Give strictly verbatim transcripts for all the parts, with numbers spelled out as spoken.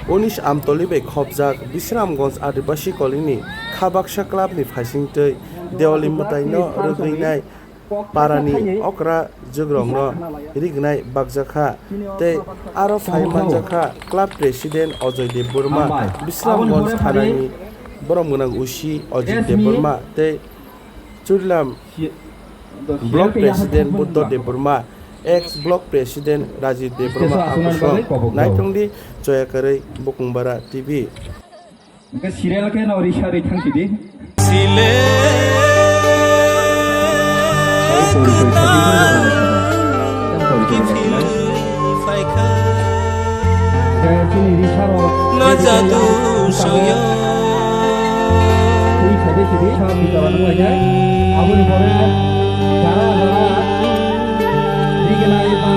Unis Amtoli bai khopjak Bisramganj Adibasi Colony ni kha baksa club ni phaisingtwi Deoli mwtaino rwgwinai parani okra jwkrokno rignai bakjakha tei aro phai manjakha club president Ajoy Debbarma, Bisramganj thanani borom gwnang O C Ajit Debbarma tei Churilam Block President Buddha Debbarma, ex Block President Rajiv Debbarma, ang kosong naitongdi choya kwrwi Bukungbara T V. Hwnkhe serial khe no risa ri thang sidi. Sile Khe chini risa rok no jadu soyo. Twi khaide sidi sa pita ba nung lainai. Aboni pore jara jara rignai ba.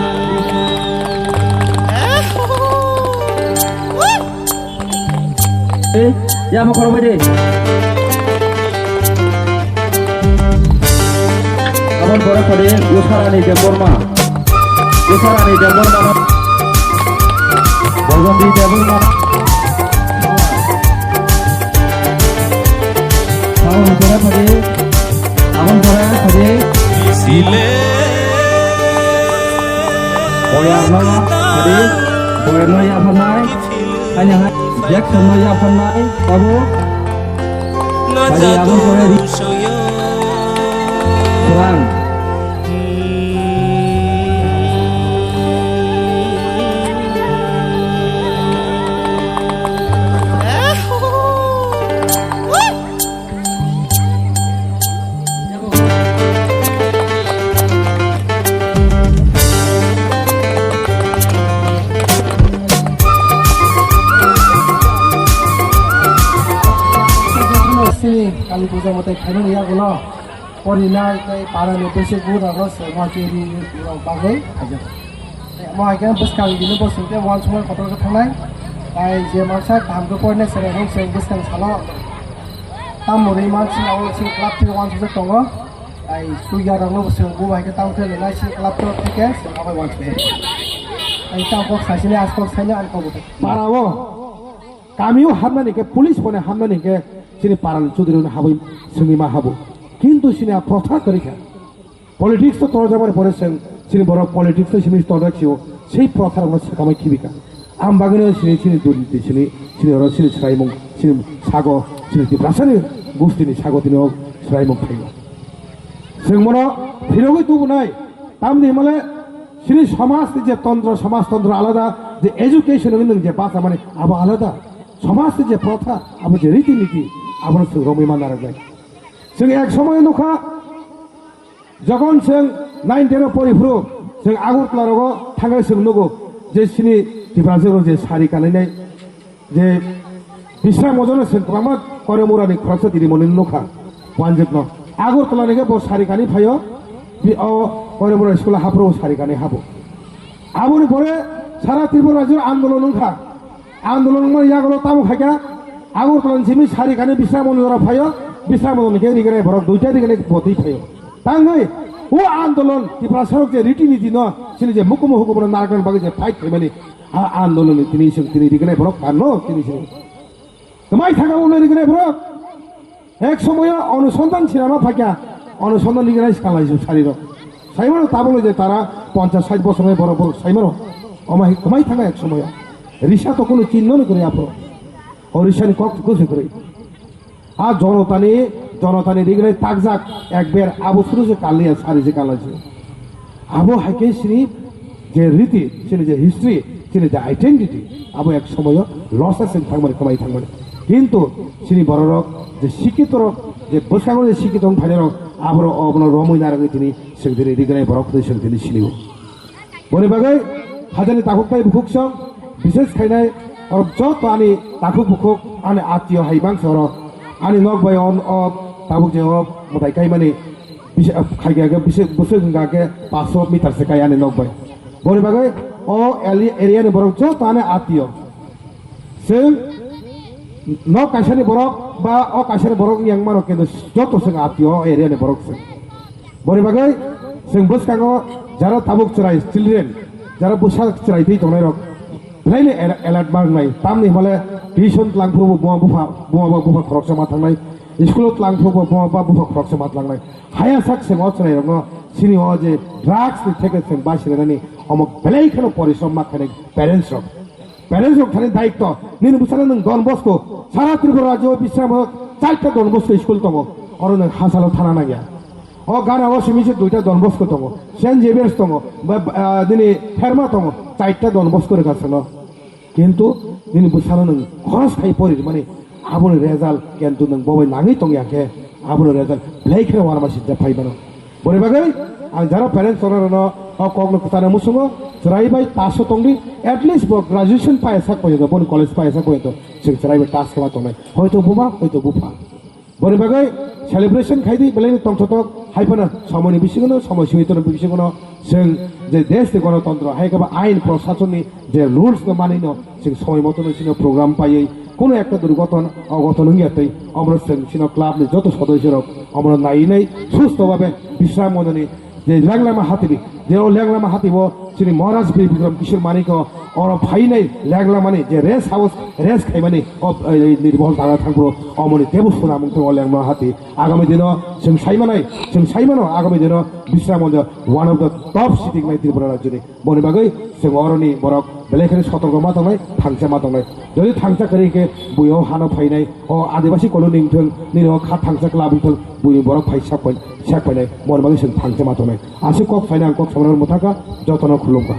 Eh, ya mo khoro bai de. Abon pore pore Usharani Debbarma. Usharani Debbarma. Bogandi Debbarma. Abon pore pore. Abon pore pore. Sile. Boyarno pore. Boyarno ya pore. Hanya hai, Jackson no yapharnai, abo. Bari abo kore ri-, Kurang. Sini kali puja mote khaimani yagulo. Porinai tei parani bwswk bugrok rw se ma chiri rok bagwi khaijak. Mo hai khe bwskang bini bosong tei uansukmani kotor khe thangnai. Tai je mansa kaham khe porinai se rok se bwskang salo. Tamoni mansi abo se club thik uansukjak tongo. Tai suya rok no se bu hai khe tamo khe nai se club thik khe se abo uansuk. Tai tam kok sasini as kok saini an kok. Para o. Kamio hamnani khe, police bone hamnani khe, chini paran chudri rok habwi simi ma habo. Kintu chini a protha kwrwi kha. Politics to torjak mani pore chwng, chini borok politics to simi torjak sio, sei protha rokno swkamai khibi kha. Am bagwino chini, chini durniti chini, chini oro chini swraimung, chini sago, chini Tiprasani gustini sago tini o swraimung phaio. Chwng bono phirogwi tubunai, tamni himale chini somaj ni je tondro, somaj tondro alada, je education hwnwi nwng je bachamani abo alada, somaj ni je protha, abo je riti niti, abono chwng romwi ma narwknai. Chwng ek somoyo nukha, jokhon chwng nine ten o pori phuru chwng Agartala rogo thangwi chwng nugo je chini Tiprasa rok je sari kanainai, je Bisram Mojono chwng kwbangma Koimurani khoroksa tini monwi nukha wanjwkno. Agartala ni khe bo sari kani phaio, bi-, o Koimura school haphuru sari kani habo. Aboni pore sara Tripura rajyo andolon wngkha. Andolon wngmani yagulo tamo khaikha, Agartala ni simi sari kani Bisram Mojono phaio, Bisram Mojono khe rignai borok duita rignai botwi phaio. Tangwi o andolon Tiprasa rok je riti niti no chini je mukumu hukumu narwkna bagwi je fight khaimani, a andolon ni tini chwng tini rignai borok kanno tini chwng. Kwmai thangma ulo rignai borok. Ek somoyo onusondhan sinama phaikha, onusondhan rignai swkang lai sariro. Saimano tabukno je tara ponchas sait bosorni borok borok saimano. Omo hai kwmai thangkha ek somoyo. Risa to kunu chinno ni kwrwi aphuru. O risani kok kusu kwrwi. A jonotani, jonotani rignai takjak ekber abo suru se kaliya sari se kalaisi. Abo hai khe chini je riti, chini je history, chini je identity, abo ek somoyo loss se thangmani, kwmai thangmani. Kintu chini bororok je sikhitorok, je bwskango je sikhito wng phainairok, aborok obono romwi narwgwi tini chwng tini rignai borok twi chwng tini sinio. Boni bagwi hajani takhuk tai bukhuk song bises khainai orok joto ani takhuk bukhuk ani atio hai mangsa oro ani nok bai on o tabuk je o mwtai kaimani bisa khaikha khe bisa bwswk wngkha khe paso meter se kai ani nok bai. Boni bagwi o eli-, area ni borok joto ani atio. Chwng nok kaisani borok ba o kaisani borok yang mano kintu joto chwng atio o area ni borok chwng. Boni bagwi chwng bwskango jara tabuk chwrai children, jara bwsa chwrai twi tongnai rok, Belai no alert, alert ma wngnai. Tamni hwnle tuition tlang phuru bo buma bupha, buma ba bupha khoroksa ma thangnai. School o tlang phuru bo buma ba bupha khoroksa ma tlangnai. Haya sak se o chwrai rokno sini o je drugs ni theke se bachirani omo belai kheno porishrom ma khainai parents rok. Parents rok thani daitto. Nini bwsano nwng Don Bosco, sara Tripura rajyo o Bisram o charta Don Bosco school tongo. Oro nwng hasalo thana nangya. O gana o simi se duita Don Bosco tongo, Saint Xavier's tongo, ba, ba, ah, nini Pherma tongo, chaita Don Bosco rwkha sano. Kintu nini bwsano nwng khoros khai pori mani aboni result kintu nwng bobai nangwi tongya khe aboni result belai kheno uanama sijak phai mano. Boni bagwi ang jara parents tongnai rokno o kokno kwchana muchungo chwrai bai taso tongdi, at least bo graduation paiya sak paiya to, boni college paiya sak paiya to, chwng chwrai bai tas khe ma tongnai, hoito buma, hoito bupha. Boni bagwi celebration khai di, belai no tongthotok, hai phano somoi ni bisingo no, somoi simi tongni bisingo no, chwng je desh ni gonotontro, hai khe ba ain proshason ni je rules no manwi no, chwng somoi moto no chini program paiwi, kuno ekta durgoton, ogoton wngya twi, omoro chwng chini club ni joto sodosyo rok, omoro naiwi nai, susto babe, bisram monani, je Lenglama hati, je o Lenglama hati bo chini Maharaj Bir Bikram Kishore Manik o oro phainai Lenglamani je rest house rest khaimani o, eh, Nirbol Dara Thangpro omoni tebo suna mungthung o Lenglama hati. Agami dino chwng saimanai, chwng saimano agami dino Bisram Mondir one of the top city nai Tripura rajyoni. Boni bagwi chwng oroni borok belai kheno sotorko ma tongnai, thangcha ma tongnai. Jodi thangcha kwrwi khe bui o hano phainai, o Adibasi colony wngthung, nini o kha thangcha club wngthung, buini borok phai sak pai, sak painai, boni bagwi chwng thangcha ma tongnai. Aswk kok phaina ang kok samano mwthangkha, jotono khulumkha.